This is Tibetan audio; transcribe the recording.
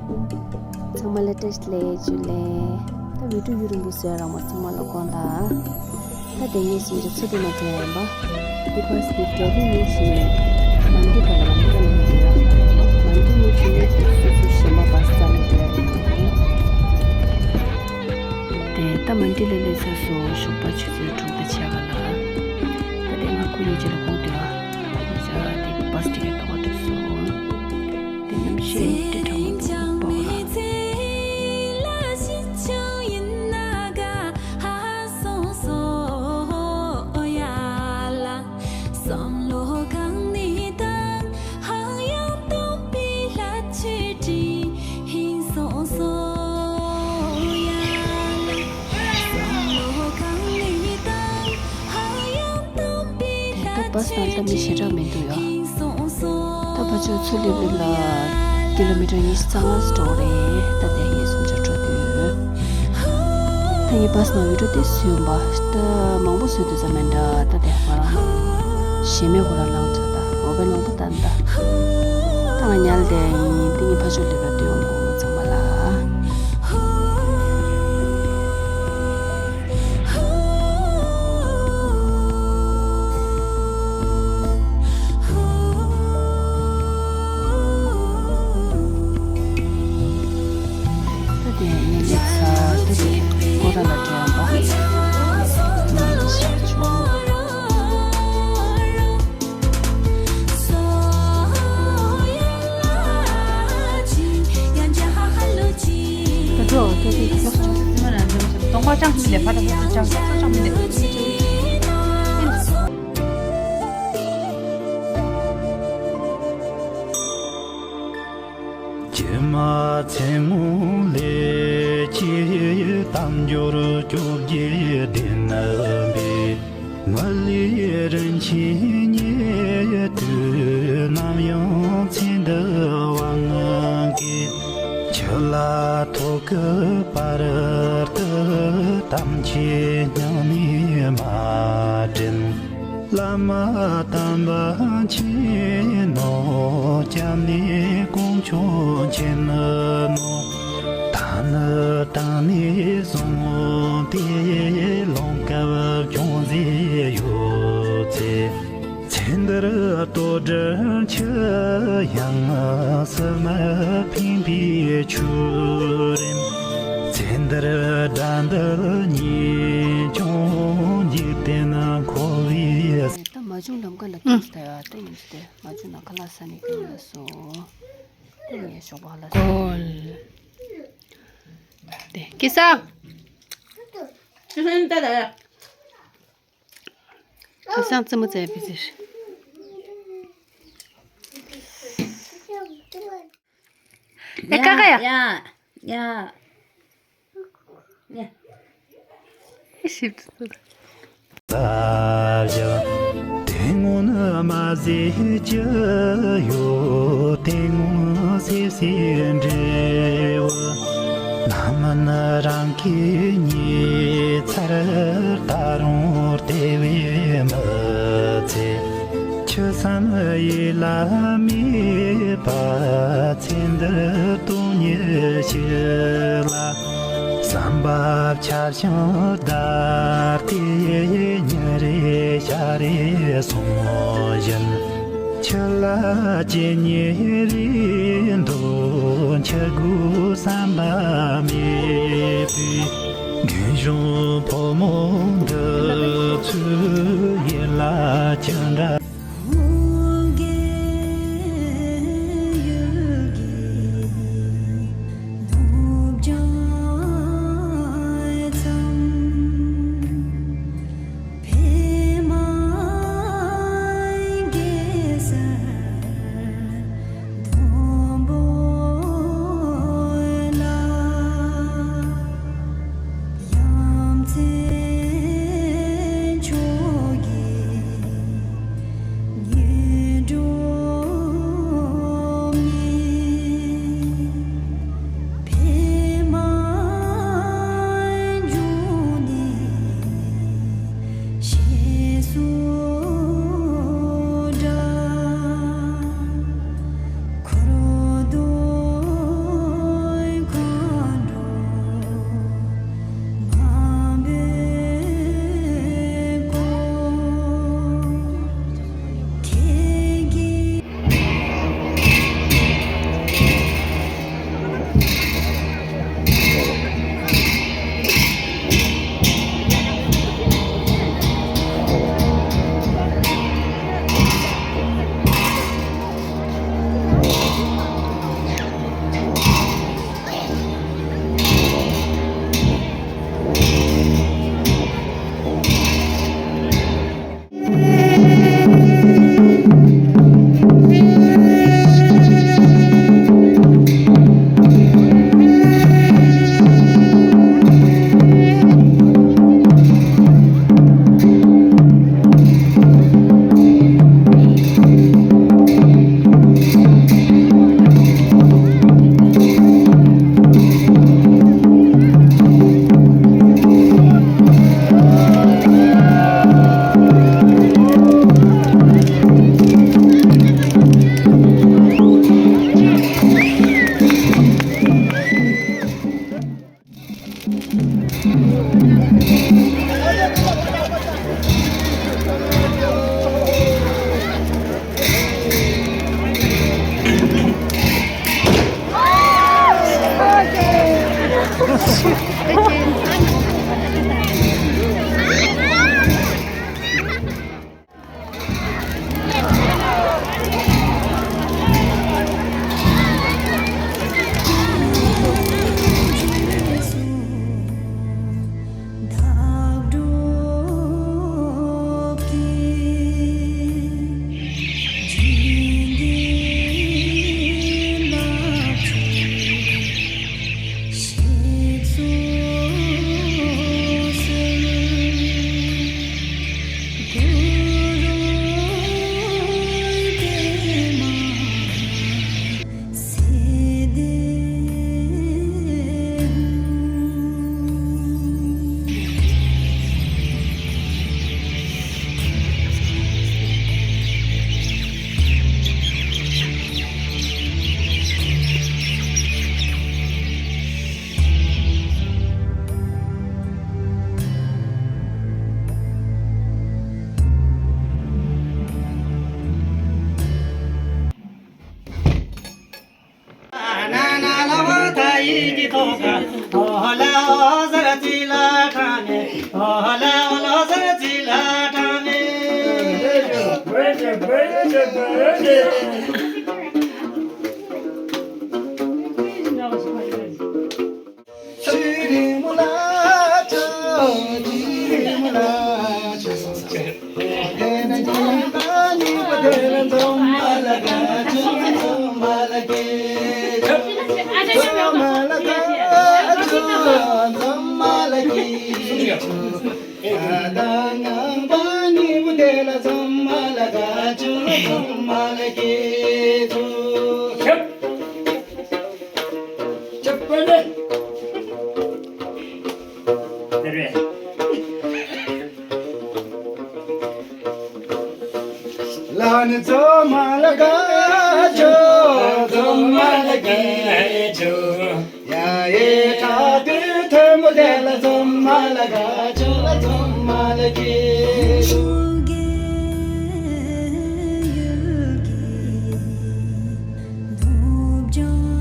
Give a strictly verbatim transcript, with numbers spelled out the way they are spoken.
ཚང་མ་ལ་བཀྲ་ཤིས་བདེ་ལེགས། ཇུ་ལེ། ད་བི་ཌིའོ་ཡུན་རིང་པོ་བཟོས་རག་མ་ཚང་མ་ལ་དགོངས་དག་ད་དེ་ངས་སུམ་ཅུ་ཚོད་དུ་མ་བྱུང་བ་ཡིན་པ། འདི་པར་སི་ནི་རྒྱ་རིགས་ཉུང་ཤས་མན་ཌི་དང་ལམ་ཀ་ལ་ཡོད་ཡ། མན་ཌི་ཉུང་ཤས་ནི་སོ་སོ་གཞན་པ་པར་སི་རྩ་ནས་འགྲོ་ཡ་རེད། དེ་ད་མན་ཌི་ལ་སླེབས་ཚར་སོང་། ཞོགས་པ་ཆུ་ཚོད་དྲུག་དང་ཕྱེད་ཀ་ལ། ད་དེ་ང་ཁོ་གཉིས་ཆ་ལ་དགོངས་དུས་ཨ། ཡིན་ས་དེ་པར་སི་ཊི་ཀེ་ཊི་ཐོག་འགྲོ་སོང་། དེ་ནམ་ཤེས་ཏེ་དྲང་མོ་དུ་པ་བ་ལ། ད་ལྟ་བྷ་སི་ནང་ད་མི་ཞེ་དྲག་མི་འདུག་ཡ། ད་ཕར་ཕྱོགས་མཚོ་ལྷོ་བོད་ལ་ཀི་ལོ་མི་ཊར་ཉི་ཤུ་རྩ་ལྔ་འགྲོ་རེད། ད་དེ་ངས་སུམ་ཅུ་འགྲོ་དུས། ད་ངས་པར་སི་ནང་བི་ཌིའོ་དེ་བཟོས་ཡོང་པ། ད་མང་པོ་བཟོས་དུས་ཙམ་མེད་འདྲ། ད་དེ་ང་རང་ཞེ་མེད་ཁོ་རང་ལངས་ཚར། ད་མོ་བའི་ལོང་ད་ད་ད། ད་ང་ཉལ་བསྡད་ཡིན། འདི་ངས་ཕར་ཕྱོགས་སླེབས་པ་ལྟོས་ཡོང་གོ་ཚང་མ་ལ། ད་དེ་ངས་སླེབས་ཚར། ད་དེ་སྐོར་ར་ལ་འགྲོ་ཡང་པ། སྐྱེས་མ་ཚེ་སྔོན་ལས་ཀྱི་དལ་འབྱོར་བཅོ་བརྒྱད་ལྡན་པའི། མི་ལུས་རིན་ཆེན་ཉིད་དུ་ནམ་ཡང་ཚེ་འདི་དབང་གིས། ཁྱེད་ལ་ཐོག་གི་བར་དུ་དམ་ཆོས་སྙིང་ནས་མ་དྲན། བླ་མ་དམ་པ་མཁྱེན་ནོ། སྐྱབས་གནས་དཀོན་མཆོག་མཁྱེན་ནོ། ད་ནི་དང་ནས་བཟུང་སྟེ་ལོངས་སྐབས་ཅུང་ཟད་ཡོད་ཚེ། ཚེ་འདིར་ལྟོ་ལྡིར་ཆུ་ཡང་བསིལ་མི་ཕན་པའི་ཆོས་རེད། ཚེ་འདིར་དགྲ་འདུལ་ཉེས་སྐྱོན་འཇིག་རྟེན་འཁོར་བའི། ད་མ་བྱུང་ལམ་ཀ་ལ་ཐུག་ས་ཡ་ད་ཡིན་ཏེ། མ་བྱུང་ན་ཁ་ལག་ཟ་ནས་ཀྱང་ལ་སོ། ད་ངས་ཞོགས་པ་ལ་སོ། ཀོལ། དེ་ཀི་ས། ཀི་ས་ནི་ད་ད་ཡ། ཁ་སང་རྩེད་མོ་རྩེ་བའི་ཟེར། ཨེ་ཀ་ཀ་ཡ། ཡ་ཡ་ཡ། ཨེ་ཞིབ་ཏུ། དེ་སྔོན་མ་ཟད་ཀྱི་ཡོད། དེ་སྔོན་སེམས་སུ་འདྲེས་པ། རྣམ་སྨིན་རང་གིས་ཉེས་ཚར། ད་རུང་བདེ་བའི་མི་ཚེ། ཆུད་ཟོས་ཡིད་ལ་མེད་པ། ཚེ་འདིར་སྟོང་ཉིད་ཞིག་ལ། བསམ་པ་འཆར་ཞིང་བརྡལ་ཏེ། ཉིན་རེ་ཞག་རེ་སོང་བཞིན། ཆུ་ལ་སྐྱེས་ཉིན་རེ་འདོད། འཆི་དགོས་བསམ་པ་མེད་པའི། རྒན་གཞོན་ཕོ་མོ་འདི་ཚོའི་ཡིད་ལ་ཅི་འདྲ། ལ་ནི་ཚོ་མ་ལ་དགའ་ཆོ། ཚོ་མ་ལ་དགའ་ཆོ། ཡ་ཡེ་ཁ་དུ་ཐོན་མོ་དེ་ལ་ཚོ་མ་ལ་དགའ་ཆོ། ཚོ་མ་ལ་དགའ་ཆོ།